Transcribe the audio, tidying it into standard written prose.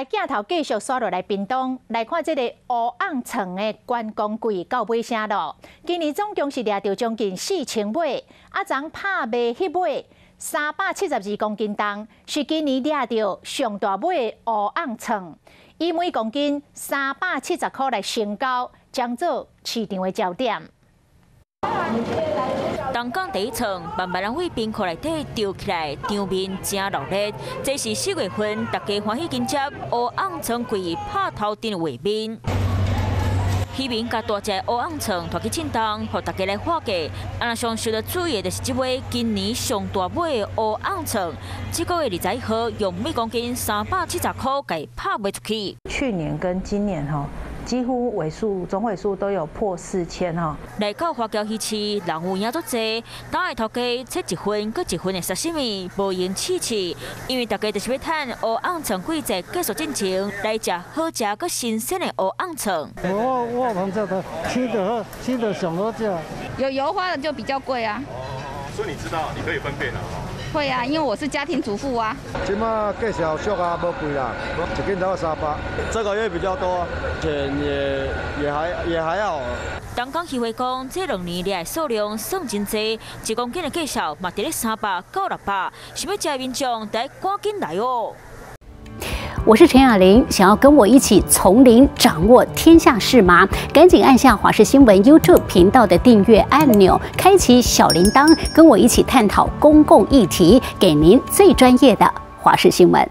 來鏡頭繼續煞落來屏東，來看這个烏甕床的觀光季到尾聲咯。今年總共是掠著將近4000尾，啊，昨拍賣彼尾372公斤重，是今年掠著上大尾的烏甕床，以每公斤370箍來成交，將做市場的焦點。東港第一床，慢慢人為冰庫內底吊起來，場面真熱鬧。這是4月份，大家歡喜迎接烏甕床櫃拍頭陣的畫面。漁民共大隻烏甕床拖去秤重，予大家來喊價。啊，上受著注意的就是這尾今年上大尾的烏甕床，這個月21號用每公斤370箍共拍賣出去。去年跟今年哈，幾乎尾數總尾數都有破4000哈。來到華僑魚市，人有影足濟，等下頭家切一份閣一份的沙西米，無閒試試，因為大家就是欲趁烏甕床季節結束進前來食好食閣新鮮的烏甕床。我我這個吃的好，吃的上好食。有油花的就比較貴啊。哦，所以你知道，你可以分辨啊。會啊，因為我是家庭主婦啊。這馬價錢俗啊，無貴啦，一斤才300。這個月比較多，錢也還好。東港漁會講，這兩年掠的數量算真濟，1公斤的價數嘛佇咧300到600，想欲食的民眾得趕緊來哦。我是陳雅玲，想要跟我一起從零掌握天下事嗎？趕緊按下華視新聞 YouTube 頻道的訂閱按鈕，開啟小鈴鐺，跟我一起探討公共議題，給您最專業的華視新聞。